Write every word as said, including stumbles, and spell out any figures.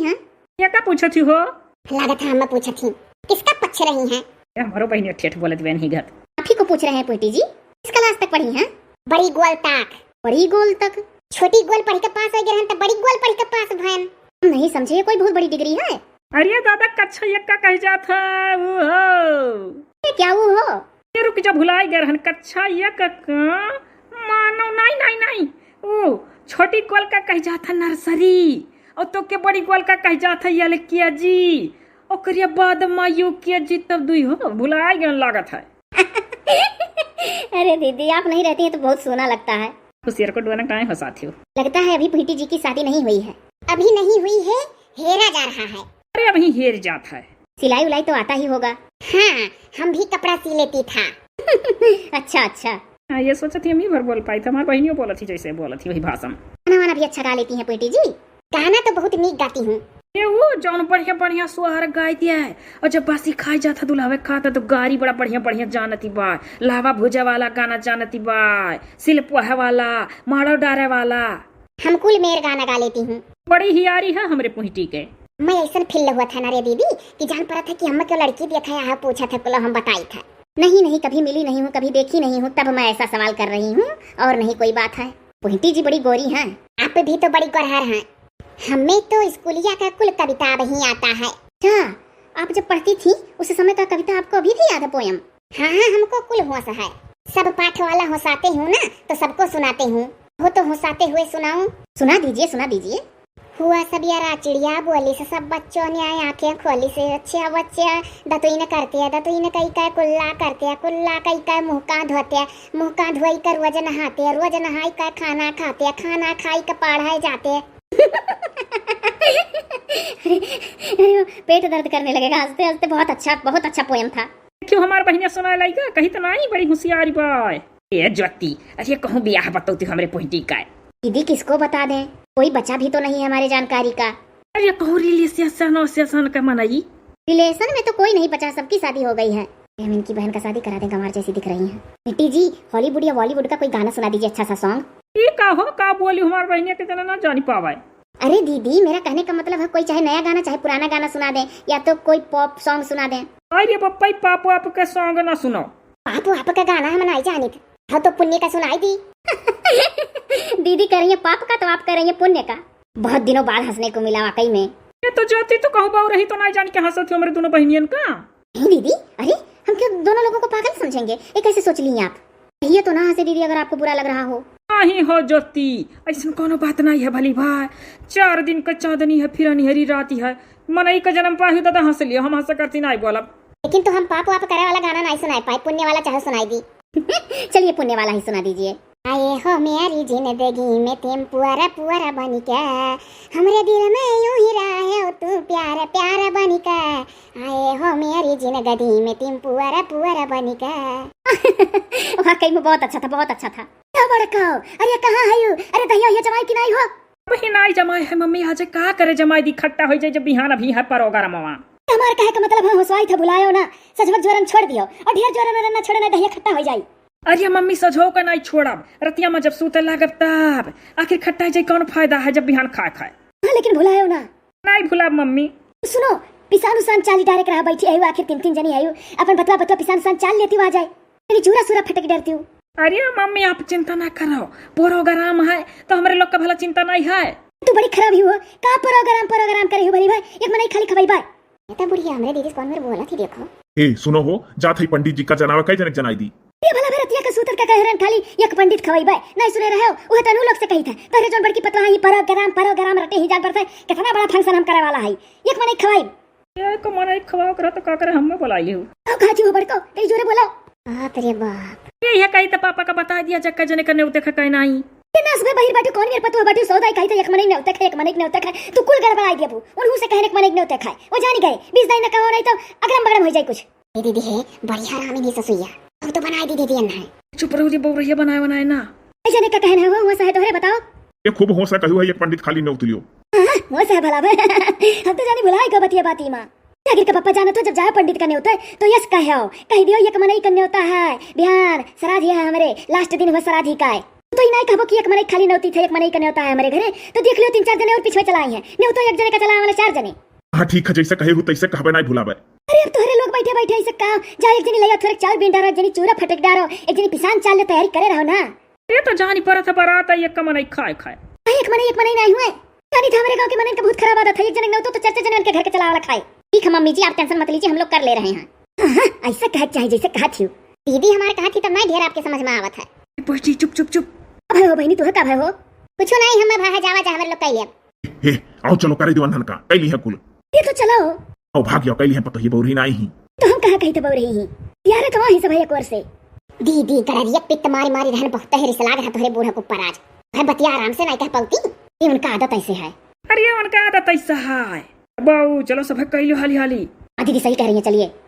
हैं? ये का पूछत ही हो? लागत है हम पूछत ही। किसका पक्ष रही हैं? ये हमरो बहिनी ठेठ बोलत बहन ही घत। आप ही को पूछ रहे हैं पुंटी जी, किस class तक पढ़ी हैं? बड़ी गोल तक। बड़ी गोल तक? छोटी गोल पढ़ के पास हो गए रहन, तब बड़ी गोल पढ़ के पास भयन। हम नहीं समझे, ये कोई बहुत बड़ी degree है? अरे दादा, कक्षा एक का कही जात है, वो हो। ये क्या वो हो? ये रुक जा, भुलाई गए रहन, कक्षा एक का, मानो, नहीं, नहीं, नहीं, वो छोटी गोल का कही जात है, nursery, और तो के बड़ी गोल का कही जात है, L K G, ओकरे बाद में U K G, तब दुई हो, भुलाई गए लागत है। अरे दीदी, आप नहीं रहती हैं तो बहुत सूना लगता है। खुशियर को डोना काहे हो साथियों? लगता है अभी पुंटी जी की शादी नहीं हुई है। अभी नहीं हुई है, हेरा जा रहा है। अरे अभी हेर जात है। सिलाई उलाई तो आता ही होगा। हाँ, हम भी कपड़ा सी लेती था। अच्छा, अच्छा। हाँ, ये सोचत ही हम ही भर बोल पाई था, हमार बहनियों बोलत ही जैसे बोलत ही वही भाषण। गाना वाना भी अच्छा गा लेती हैं पुंटी जी। गाना तो बहुत नीक गाती हूँ। ये वो जौन बढ़िया बढ़िया सोहर गाई दिया है, और जब बासी खाई जात है दुल्हवे खात है तो गारी बड़ा बढ़िया बढ़िया जानती बा, लावा भुजा वाला गाना जानती बा, सिलपोहा वाला, माड़ो डारे वाला। हम कुल मेर गाना गा लेती हूँ। बड़ी हियारी है हमरे पुंटी के। मैं ऐसन feel हुआ था ना रे दीदी कि जान पड़ा था कि हम क्यों लड़की देखा है, पूछा था कुल हम बताई था। नहीं, नहीं, कभी मिली नहीं हूँ, कभी देखी नहीं हूँ, तब मैं ऐसा सवाल कर रही हूँ, और नहीं कोई बात है। पुंटी जी बड़ी गोरी हैं। आप भी तो बड़ी गोरहर हैं। हमें तो स्कूलिया का कुल कविता अब ही आता है। अच्छा, आप जब पढ़ती थी उस समय का कविता आपको अभी भी याद है, poem? हाँ, हाँ, हमको कुल होश है। सब पाठ वाला होसाते हूँ ना, तो सबको सुनाते हूँ। हो तो होसाते हुए सुनाऊं? सुना दीजिए, सुना दीजिए। हुआ सब यारा चिड़िया बोली से, सब बच्चों ने आए आंखें खोली से, बच्चे बच्चे दतुइन करते हैं, दतुइन कई का कुल्ला करते हैं, कुल्ला कई का मुंह का धोते हैं, मुंह का धोई का रोज नहाते हैं, रोज नहाई का खाना खाते हैं, खाना खाई का पढ़ाए जाते हैं। अरे, पेट दर्द करने लगेगा हंसते हंसते। बहुत अच्छा, बहुत अच्छा poem था। क्यों हमार बहिनिया सुनाए लाइका? कही तो नाई बड़ी होशियारी बाय। ए ज्योति, अरे कहूँ बियाह बतौती हमरे पुंटी का। दीदी किसको बता दें, कोई बचा भी तो नहीं है हमारे जानकारी का। अरे कहूँ relation, relation का मनई। Relation में तो कोई नहीं बचा, सबकी शादी हो गई है। हम इनकी बहन का शादी करा दें, गंवार जैसी दिख रही हैं। बेटी जी, Hollywood या Bollywood का कोई गाना सुना दीजिए, अच्छा सा song। ई का हो, का बोली हमार बहिनिया के जना ना जानी पावे। अरे दीदी, मेरा कहने का मतलब है कोई चाहे नया गाना चाहे पुराना गाना सुना दे, या तो कोई pop song सुना दे। अरे पप्पा, ई pop वाप के song ना सुनो। Pop वाप का गाना हम नहीं जानित। हाँ तो पुण्य का सुनाई दी। दीदी कह रही है pop का तो आप कह रही है पुण्य का। बहुत दिनों बाद हंसने को मिला वाकई में। ये तो जाती तो कहूँ बाऊ रही तो नहीं जान के हंसत हो हमरे दोनों बहनियन का। नहीं दीदी, अरे हम क्यों दोनों लोगों को पागल समझेंगे, ये कैसे सोच ली आप? कहिए तो ना हंसे दीदी अगर आपको बुरा लग रहा हो। नहीं हो ज्योति, ऐसन कोनो बात नहीं है भली भाई। चार दिन का चांदनी है फिर अन्हेरी रात है। मनई का जन्म पाही दादा हंस लियो, हम हंस करती नहीं बोलब। लेकिन तो हम pop वाप करे वाला गाना नहीं सुनाई पाए, पुण्य वाला चाहे सुनाई दी। चलिए पुण्य वाला ही सुना दीजिए। आए हो मेरी जिंदगी में तुम पुअरा पुअरा बनिके, हमरे दिल में यूं ही रहे हो तू प्यारा प्यारा बनिके। आए हो मेरी जिंदगी में तुम पुअरा पुअरा बनिके। वाकई में बहुत अच्छा था, बहुत अच्छा था। क्या बड़काओ, अरे कहाँ है यू? अरे दहिया ये जमाई कि नहीं हो? अबही नाई जमाए है मम्मी, आज का करे जमाई दी, खट्टा हो जाए जब बिहान अभी है program वा। हमार कहे का मतलब है होसवाई था भुलायो ना, सजवत जोरन छोड़ दियो और ढेर जोरन ओरन ना छोड़े ना दहिया खट्टा हो जाई। अरे मम्मी सजो का नाई छोड़ब, रतिया में जब सूते लागब तब, आखिर खट्टा जाई कौन फायदा है जब बिहान खाए खाए। हाँ लेकिन भुलायो ना। नाई भुलाब मम्मी। सुनो, पिसान उसान चाली डारे के रहा बैठी आयु, आखिर तीन तीन जनी आयु, अपन बतवा बतवा पिसान उसान चाल लेती वहाँ जाए। तनी चूरा सूरा फटक डरती हूँ। अरे मम्मी, आप चिंता ना करो, program है तो हमरे लोग का भला चिंता नहीं है। तू बड़ी खराब ही हो, का program program करे हो भली भाई, एक मनई खाली खवाई बाय। ये तो बुढ़िया हमरे दीदी से कौन मेरे बोला थी देखो। ए सुनो हो, जात है पंडित जी का जनावा कई जनक जनाई दी। ये भला भरतिया का सूतर का कह रहन खाली एक पंडित खवाई बाय, नहीं सुने रहे हो, वह तनु लोग से कही था, तोहरे जोन बड़की पतवा है, ये program program रटे ही जान पड़ता है, कितना बड़ा function हम करे वाला है, एक मनई खवाई। ये को मनई खवाओ करा तो का करे, हमें बुलाई लियो। आओ खाती हो बड़को, तेरी जोरे बोलो। बाप रे बाप। ये, ये कही तो पापा का बता दिया, जक्का जने का नेवते खा कहीं नहीं। ये नास में बहिर बाटू, कौन मेरे पतुआ बाटू, सौदा ही कही तो एक मनई नेवते खा, एक मनई नेवते खा, तू कुल गड़बड़ाई दिया बू। उनहू से कहने एक मनई नेवते खाए, वो जानी गए, बीस दाई न कहो नहीं तो अगरम बगरम हो जाए कुछ। ये दीदी है, बड़ी हरामी नहीं ससुइया, अब तो बनाई दी दीदी अन्ना है। चुप रहो रे बउरैया, बनाए बनाए ना। ऐसे ने का कहना है, वो, वो सहे तोहरे बताओ। ये खूब होश है, कहू है, एक पंडित खाली नेवत लियो। हाँ, होश है भला बे। हम तो जानी भुलाई गो बतिया बाती माँ। जागिर का पापा जानो तो जब जाए पंडित का नेवता है, तो यस कहे आओ, कह दियो एक मनई का नेवता है, बिहान सराधी है हमरे, last दिन हुआ सराधी का है। तो ई नाहीं कहबो कि एक मनई खाली नेवती थे, एक मनई का नेवता है हमरे घरे, तो देख लियो तीन चार जने और पिछवे चला आई हैं। नेवतो एक जने का चला वाला चार जने। हाँ ठीक है, जैसे कहे हो तैसे कहबे, नाहीं भुलाबे। अरे अब तोहरे लोग बैठे बैठे ऐसे का, जा एक जनी लइया थोड़े चाउर बीन डारो, एक जनी चूरा फटक डारो, एक जनी पिसान चाल ले तैयारी करे रहो ना। ये तो जानी पड़त है बारात आई एक मनई खाए खाए। अरे एक मनई, एक मनई नाहीं हुए। जानी था हमरे गाँव के मनई का बहुत खराब आदत है, एक जने नेवतो तो चार चार जने उनके घर के चला वाला खाए। ठीक है मम्मी जी, आप tension मत लीजिए, हम लोग कर ले रहे हैं। हाँ, हाँ, ऐसा कहत चाहे जैसे कहत ही। दीदी हमारे कहत ही तब नाहीं ढेर आपके समझ में आवत है। बैठी, चुप, चुप, चुप। अब है हो बहनी, तू है कब है हो? कुछ नाहीं, हम अब है जावा जा, हमरे लोग कह लिया। हे, आओ चलो, करे दीवान का, कह ली है कुल। ये तो चलो। आओ भाग जाओ, कह ली है पतोही बौरी नाहीं ही। तो हम कहाँ कही तो बौरी ही? यार तो वहीं सब है एक ओर से। दीदी, गररिया पित्त मारी मारी रहन बहुत है, रिस लाग रहा तोहरे बूढ़ा के ऊपर आज। भाई बतिया आराम से नाहीं कह पाउती, ये उनका आदत ऐसे है। अरे ये उनका आदत ऐसा है। बाऊ, चलो सब कह लो हाली हाली। हाँ दीदी सही कह रही है, चलिए।